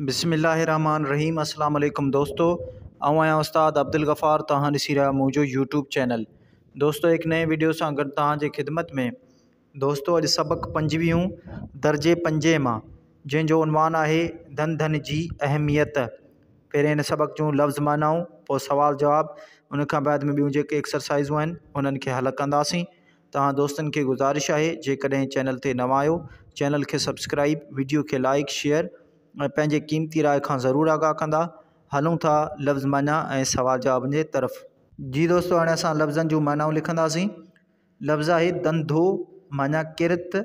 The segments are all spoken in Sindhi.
بسم الله الرحمٰن الرحيم اسلام عليڪم دوستو آئون آهيان استاد عبدالغفار توهان ڏسي رهيا منهنجو يوٽيوب چينل دوستو هڪ نئين وڊيو سان گڏ توهان جي خدمت ۾ دوستو اڄ سبق پنجويهون درجي پنجين مان جنهن جو عنوان آهي ڌنڌن جي اهميت پهرين هن سبق جون لفظ معنائون پوء سوال جواب ان کان بعد ۾ ٻيون جيڪي ايڪسرسائزون آهن انهن کي حل ڪنداسين توهان دوستن کي گذارش آهي جيڪڏهن چينل تي نوان آهيو چينل کي سبسڪرائيب وڊيو کي لائيڪ شيئر ۽ پنهنجي قيمتي راء کان ضرور آگاهه ڪندا هلون ٿا لفظ معنيٰ ۽ سوال جوابن جي طرف. جي دوستو هاڻي اسان لفظن جون معنائون لکنداسين لفظ آهي ڌنڌو معنيٰ ڪرت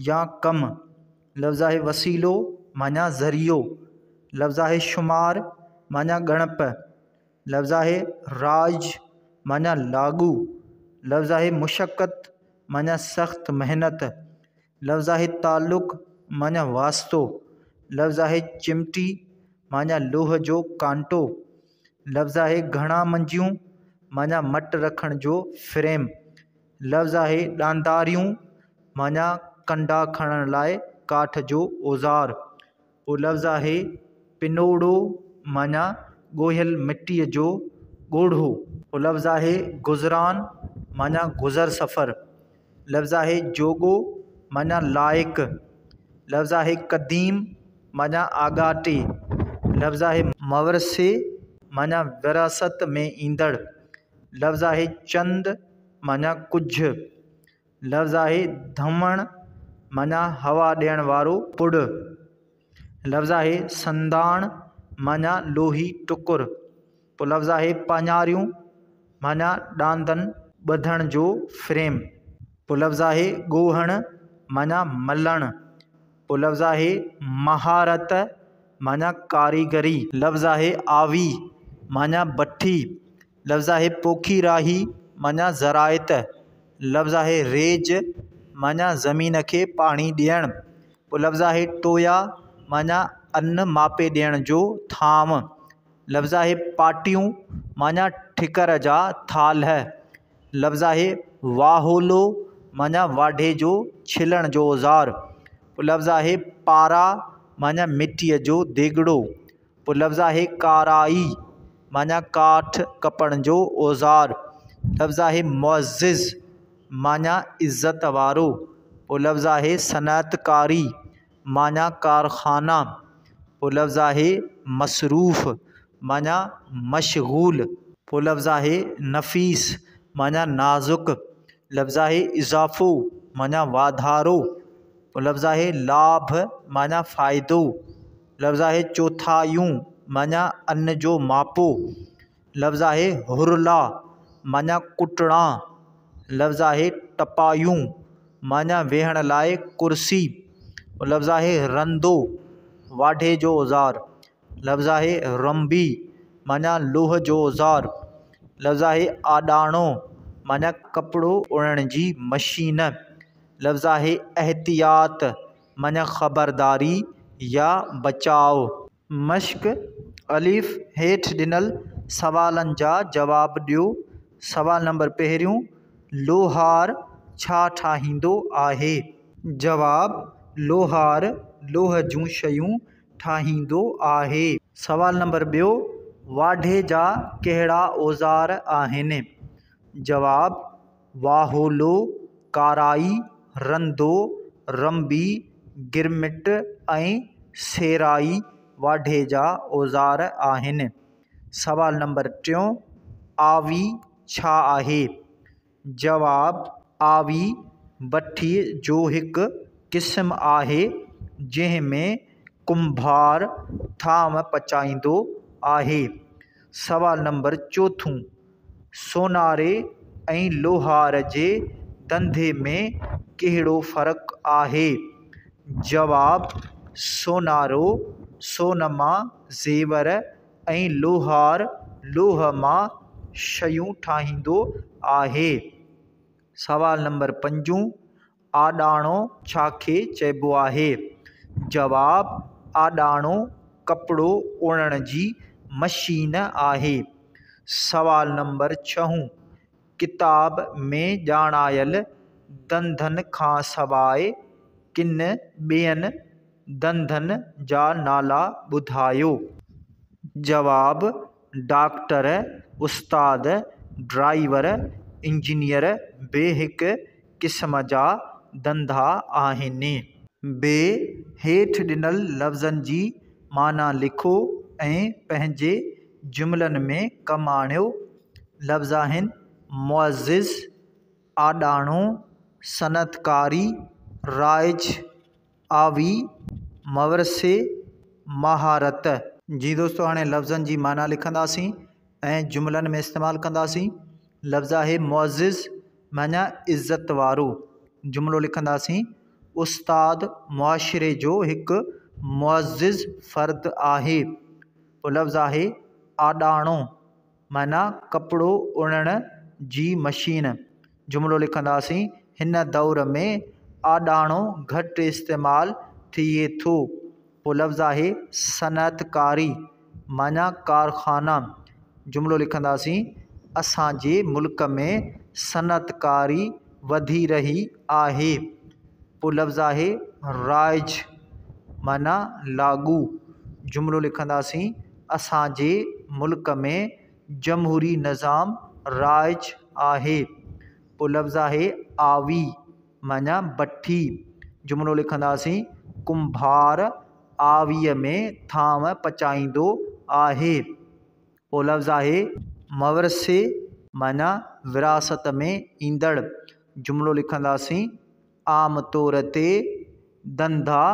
يا ڪم لفظ آهي وسيلو معنيٰ ذريعو لفظ آهي شمار معنيٰ ڳڻپ لفظ آهي رائج معنيٰ لاڳو، لفظ آهي مشقت معنيٰ سخت محنت، لفظ آهي تعلق معنيٰ واسطو، لفظ آهي چمٽي معنيٰ لوهه جو ڪانٽو، لفظ آهي گهڻا منجيون معنيٰ مٽ رکڻ جو فريم، لفظ آهي ڏانداريون معنيٰ ڪنڊا کڻڻ لاء ڪاٺ جو اوزار. پوء لفظ آهي پنوڙو معنيٰ ڳوهيل مٽيء جو ڳوڙهو. پوء لفظ آهي گذران معنيٰ گذر سفر. لفظ آهي جوڳو معنيٰ لائق. لفظ آهي قديم معنيٰ آڳاٽي. لفظ آهي مورثي معنيٰ وراثت ۾ ايندڙ. لفظ آهي چند معنيٰ ڪجهه. لفظ آهي ڌمڻ معنيٰ هوا ڏيڻ وارو پڙ. لفظ آهي سنداڻ معنيٰ لوهي ٽڪر. پوء لفظ آهي پاڃاريون معنيٰ ڏاندن ٻڌڻ جو فريم. پوء لفظ آهي ڳوهڻ معنيٰ ملڻ. پوء لفظ آهي مهارت معنيٰ ڪاريگري. لفظ آهي آوي معنيٰ بٺي. لفظ آهي پوکي راهي معنيٰ زراعت. لفظ آهي ريج معنيٰ زمين کي پاڻي ڏيڻ. پوء لفظ آهي ٽويا معنيٰ ان ماپي ڏيڻ جو ٿانء. لفظ آهي پاٽيون معنيٰ ٺڪر جا ٿالهه. لفظ آهي واهولو معنيٰ واڍي جو ڇلڻ جو اوزار. پوء لفظ آهي پارا معنيٰ مٽيء جو ديڳڙو. پوء لفظ آهي ڪارائي معنيٰ ڪاٺ ڪپڻ جو اوزار. لفظ آهي معزز معنيٰ عزت وارو. پوء لفظ آهي صنعتڪاري معنيٰ ڪارخانا. پوء لفظ آهي مصروف معنيٰ مشغول. پوء لفظ آهي نفيس معنيٰ نازڪ. لفظ آهي اضافو معنيٰ واڌارو. پوء لفظ آهي لاڀ معنيٰ فائدو. لفظ آهي چوٿايون معنيٰ ان جو ماپو. لفظ آهي هرلا معنيٰ ڪٽڻا. لفظ آهي ٽپايون معنيٰ ويهڻ لاء ڪرسي. لفظ آهي رندو واڍي جو اوزار. لفظ آهي رنبي معنيٰ لوهه جو اوزار. لفظ آهي آڏاڻو معنيٰ ڪپڙو اڻڻ جي مشين. لفظ آهي احتياط معنيٰ خبرداري يا بچاء. مشق، الف، هيٺ ڏنل سوالن جا جواب ڏيو. سوال نمبر پهريون، لوهار ڇا ٺاهيندو آهي؟ جواب، لوهار لوهه جون شيون ٺاهيندو آهي. سوال نمبر ٻيو، واڍي جا ڪهڙا اوزار آهن؟ جواب، واهولو، ڪارائي، رندو، رنبي، گرمٽ ۽ سيرائي واڍي جا اوزار آهن. سوال نمبر ٽيون، آوي ڇا آهي؟ جواب، آوي بٺي جو هڪ قسم آهي، جنهن ۾ ڪنڀار ٿانء پچائيندو آهي. سوال نمبر چوٿون، سوناري ۽ لوهار جي ڌنڌي ۾ ڪهڙو فرق آهي؟ جواب، سونارو سون مان زيور ۽ لوهار لوهه مان شيون ٺاهيندو آهي. سوال نمبر پنجون، آڏاڻو ڇا کي چئبو آهي؟ جواب، آڏاڻو ڪپڙو اڻڻ جي مشين آهي. سوال نمبر ڇهون، ڪتاب ۾ ڄاڻايل ڌنڌن کان سواء ڪن ٻين ڌنڌن جا نالا ٻڌايو. جواب، ڊاڪٽر، استاد، ڊرائيور، انجنيئر به هڪ قسم جا ڌنڌا آهن. ب هيٺ ڏنل لفظن جي معنيٰ لکو ۽ پنهنجي جملن ۾ ڪم آڻيو. لفظ آهن، معزز، آڏاڻو، صنعتڪاري، رائج، آوي، مورثي، مهارت. جي دوستو هاڻي لفظن جي معنيٰ لکنداسين ۽ جملن ۾ استعمال ڪنداسين. لفظ آهي معزز معنيٰ عزت وارو. جملو لکنداسين، استاد معاشري جو هڪ معزز فرد آهي. پوء لفظ آهي آڏاڻو معنيٰ ڪپڙو اڻڻ جي مشين. جملو لکنداسين، هن دور ۾ آڏاڻو گهٽ استعمال ٿئي ٿو. پوء لفظ آهي صنعتڪاري معنيٰ ڪارخانا. جملو لکنداسين، اسان جي ملڪ ۾ صنعتڪاري وڌي رهي آهي. پوء لفظ آهي رائج معنيٰ لاڳو. جملو لکنداسين، اسان جي ملڪ ۾ جمهوري نظام رائج آهي. پوء لفظ آهي آوي معنيٰ بٺي. جملو لکنداسين، ڪنڀار آويء ۾ ٿانء پچائيندو آهي. پوء لفظ آهي مورثي معنيٰ وراثت ۾ ايندڙ. جملو لکنداسين، عام طور تي ڌنڌا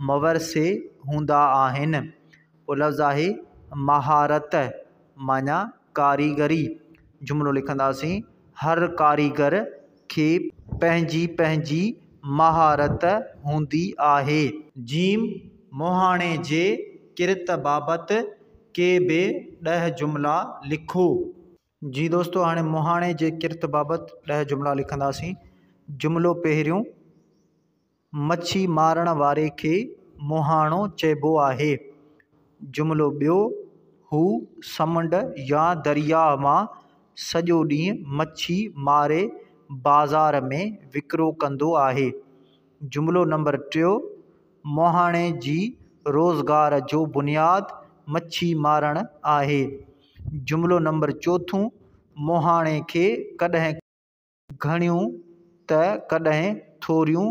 مورثي هوندا آهن. پوء لفظ آهي مهارت معنيٰ ڪاريگري. جملو لکنداسين، هر ڪاريگر کي پنهنجي پنهنجي مهارت هوندي آهي. جيم مهاڻي جي ڪرت بابت ڪي به 10 جملا لکو. جي دوستو هاڻي مهاڻي جي ڪرت بابت 10 جملا لکنداسين. جملو پهريون، مڇي مارڻ واري کي مهاڻو چئبو آهي. جملو ٻيو، هو سمنڊ يا درياهه مان سڄو ڏينهن مڇي ماري بازار ۾ وڪرو ڪندو آهي. جملو نمبر ٽيو، مهاڻي جي روزگار جو بنياد مڇي مارڻ آهي. جملو نمبر چوٿون، مهاڻي کي ڪڏهن گهڻيون ته ڪڏهن ٿوريون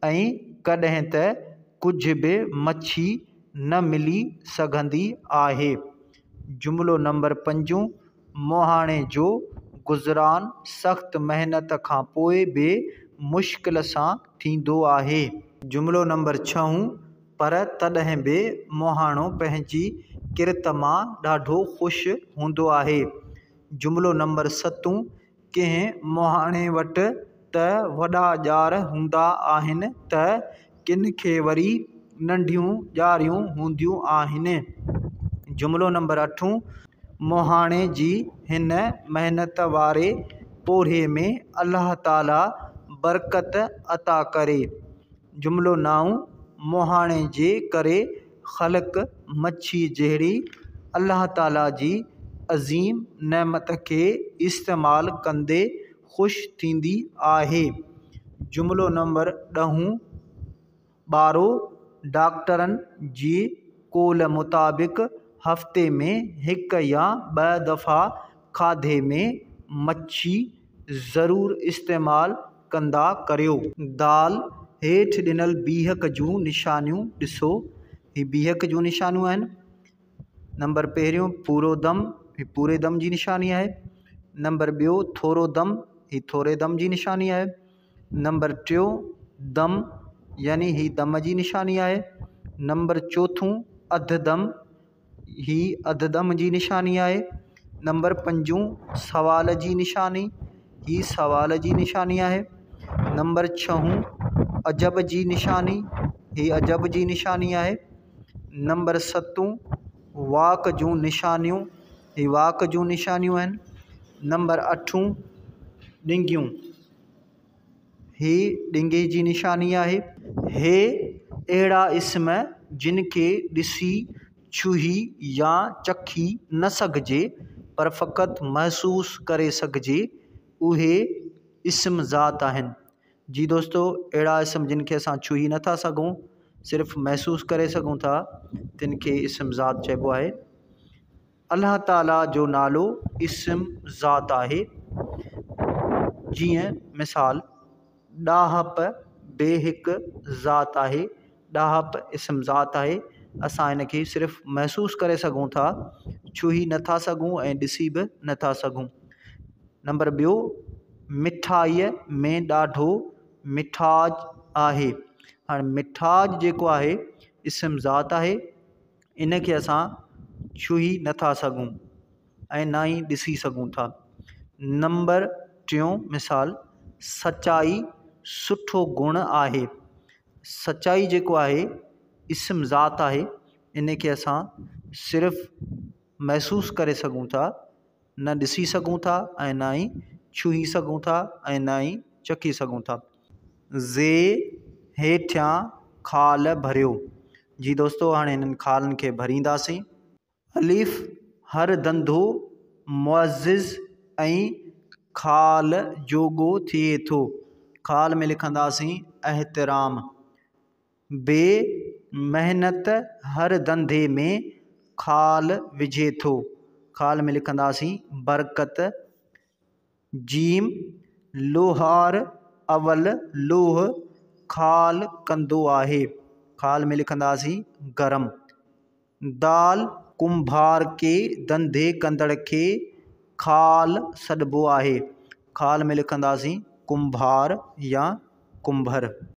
۽ ڪڏهن ته ڪجهه به مڇي نه ملي سگهندي آهي. جملو نمبر پنجون، مهاڻي جو گذران سخت محنت کان پوء به مشڪل سان ٿيندو آهي. جملو نمبر ڇهون، پر تڏهن به مهاڻو پنهنجي ڪرت مان ڏاڍو خوش هوندو آهي. جملو نمبر ستون، ڪنهن مهاڻي وٽ ته وڏا ڄار هوندا آهن ته ڪن کي وري ننڍيون ڄاريون هونديون آهن. جملو نمبر اٺون، مهاڻي جي هن محنت واري پورهيي ۾ الله تعاليٰ برڪت عطا ڪري. جملو نائون، مهاڻي جي ڪري خلق مڇي جهڙي الله تعاليٰ جي عظيم نعمت کي استعمال ڪندي خوش ٿيندي آهي. جملو نمبر ڏهون، ٻارو ڊاڪٽرن جي قول مطابق هفتي ۾ هڪ يا ٻه دفعا کاڌي ۾ مڇي ضرور استعمال ڪندا ڪريو. دال، هيٺ ڏنل بيهڪ جون نشانيون ڏسو. هي بيهڪ جون نشانيون آهن. نمبر پهريون پورو دم، هي پوري دم جي نشاني آهي. نمبر ٻيو ٿورو دم، هي ٿوري دم جي نشاني آهي. نمبر ٽيون دم، يعني هي دم جي نشاني آهي. نمبر چوٿون اڌ دم، هي اڌ دم جي نشاني آهي. نمبر پنجون سوال جي نشاني، هي سوال جي نشاني آهي. نمبر ڇهون عجب جي نشاني، هي عجب جي نشاني آهي. نمبر ستون واڪ جون نشانيون، هي واڪ جون نشانيون آهن. نمبر اٺون ڏنگيون، هي ڏنگي جي نشاني آهي. هي اهڙا اسم جن کي ڏسي، ڇهي يا چکي نه سگهجي، پر فقط محسوس ڪري سگهجي، اهي اسم ذات آهن. جي دوستو اهڙا اسم جن کي اسان ڇهي نه ٿا سگهون، صرف محسوس ڪري سگهون ٿا تن کي اسم ذات چئبو آهي. الله تعاليٰ جو نالو اسم ذات آهي. جيئن مثال ڏاهپ به هڪ ذات آهي. ڏاهپ اسم ذات آهي. اسان ان کي صرف محسوس ڪري سگهون ٿا، ڇهي نٿا سگهون ۽ ڏسي به نٿا سگهون. نمبر ٻيو مٺائيء ۾ ڏاڍو مٺاڄ آهي. هاڻي مٺاڄ جيڪو آهي اسم ذات آهي. ان کي اسان ڇهي نٿا سگهون ۽ نه ئي ڏسي سگهون ٿا. نمبر ٽيون مثال سچائي سٺو گڻ آهي. سچائي جيڪو آهي اسم ذات آهي. ان کي اسان صرف محسوس ڪري سگهون ٿا، نه ڏسي سگهون ٿا ۽ نه ئي ڇهي سگهون ٿا ۽ نه ئي چکي سگهون ٿا. زي هيٺيان خال ڀريو. جي دوستو هاڻي هنن خالن کي ڀرينداسين. الف، هر ڌنڌو معزز ۽ خال جوڳو ٿئي ٿو. خال ۾ لکنداسين احترام. ب، محنت هر ڌنڌي ۾ خال وجهي ٿو. خال ۾ لکنداسين برڪت. ج، لوهار اول لوهه خال ڪندو آهي. خال ۾ لکنداسين گرم. د، ڪنڀارڪي ڌنڌي ڪندڙ کي خال سڏبو آهي. خال ۾ لکنداسين ڪنڀار يا ڪنڀر.